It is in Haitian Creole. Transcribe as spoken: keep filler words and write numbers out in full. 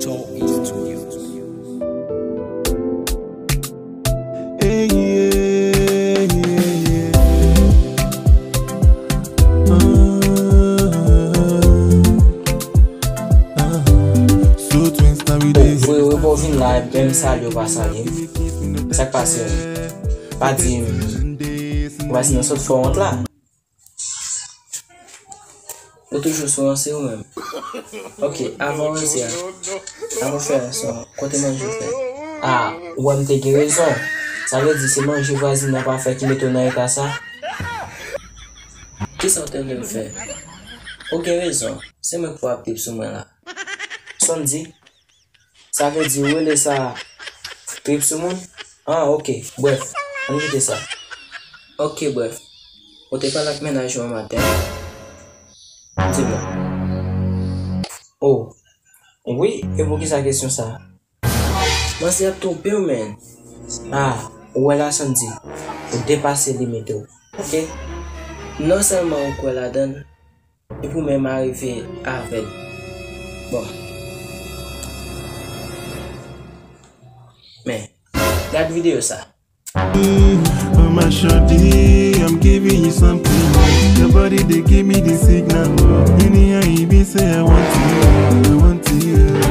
Soul Studios. Hey, yeah, yeah, yeah. Uh, uh. So twins, now we dey. Vre, vre, bon, vin la, menm salye ou pa salye m. Sa k pase menm? Pa di m, ou pa di nan sot fò wont la. Ou toujou sou ranse ou menm. Ok, avan w ranse a, avan w fè ranse a, kote manje w fè? Ah, ou wè m te gen rezon. Sa vle di se manje vwazin nan pa fè ki mete w nan eta sa? Kisa w te vle m fè? Ou gen rezon, se mwen k pou ap trip sou mwen la. Sondy, sa vle di ou rele sa trip sou moun? Ah, ok, brèf, ann kite sa. Ok, brèf, ou te pale ak mennaj ou an maten? Di mwen. Oh, wi, e poukisa kesyon sa? Manzè ap twonpe w, menn. Ah, ou wè la, Sondy, ou depase limit ou. Ok? Non sèlman ou kwè ladan l, epi w menm arive avèg. Bon. Men, gad videyo sa. Oh my shorty, I'm giving you something. Your body they give me the signal. Anyhow you be say I want you, I want you.